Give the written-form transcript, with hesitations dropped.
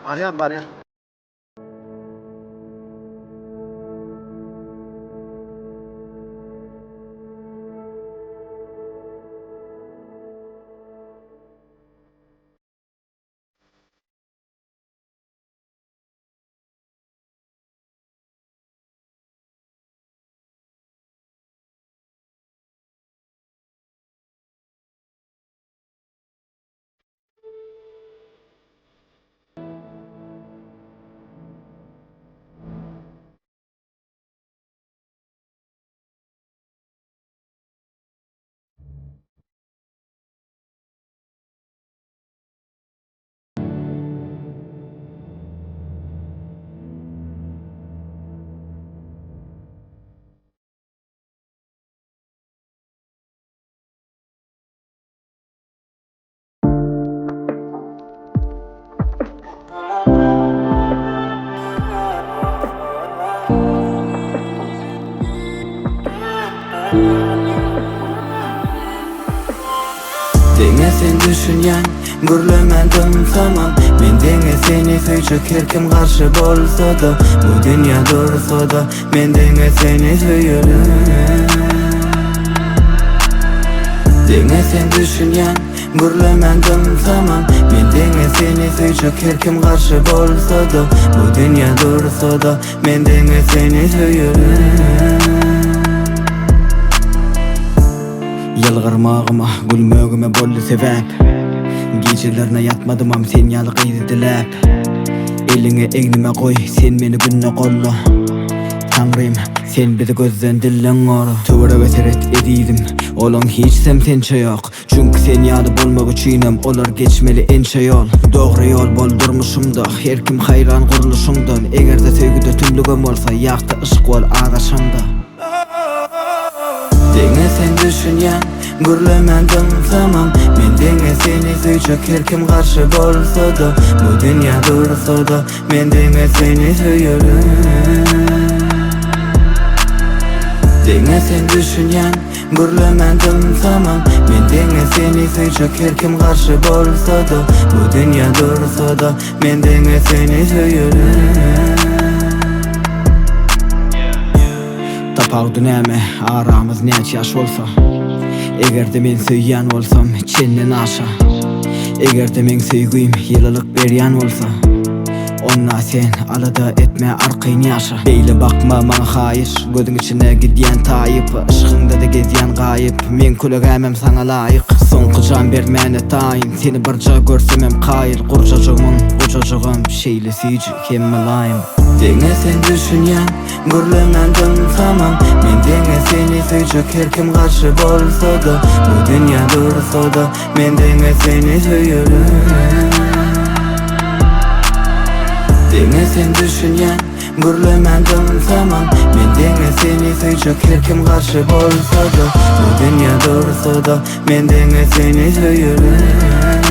Barýan, barýan. Diňe sen düşünýäň, gürlemän dymsamam Men diňe seni söýjek her kim garşy bolsa-da Bu dünýä dursa-da, men diňe seni söýerin Diňe sen düşünýäň, gürlemän dymsamam Men diňe seni söýjek her kim garşy bolsa-da Bu dünýä dursa-da, men diňe seni söýerin Ýylgyrmagyma, gülmegime boldy sebäp Gijelerine ýatmadymam sen ýaly gyzy diläp Eliňi egnime goý, sen meni günde golla Taňrym, sen bizi gözden dilden gora Töwerege seret ezizim, olaň hiçsem sençe ýok Çünki sen ýaly bolmak üçinem olar geçmeli ençe ýol Dogry ýol bol durmuşymda, her kim haýran gurluşyňdan Egerde söýgüde tümlügem bolsa, ýagty yşyk bol azaşaňda. Diňe sen düşünýäň, gürlemän dymsamam Men diňe seni söýjek her kim garşy bolsa-da Bu dünýä dursa-da, men diňe seni söýerin Diňe sen düşünýäň, gürlemän dymsamam Men diňe seni söýjek her kim garşy bolsa-da Bu dünýä dursa-da, men diňe seni söýerin. Tapawudy näme, aramyz näçe ýaş bolsa Eger-de men söýýän bolsam çenden aşa Eger-de meň söýgim ýylylyk berýän bolsa Onda sen alada etme arkaýyn ýaşa Beýle bakma maňa haýyş, gözüň içine gidýän taýyp Yşkyňda-da gezýän gaýyp, meň kölegämem saňa laýyk Soňky jan bermäne taýyn, seni birja görsemem kaýyl Gurjajygymyň gujajygam şeýle süýji hem mylaýym Diňe sen düşünýäň Gürlemän dymsamam Men diňe seni söýjek her kim garşy bolsa-da Bu dünýä dursa-da Men diňe seni söýerin Diňe sen düşünýäň Gürlemän dymsamam Men diňe seni söýjek her kim garşy bolsa-da Bu dünýä dursa-da Men diňe seni söýerin.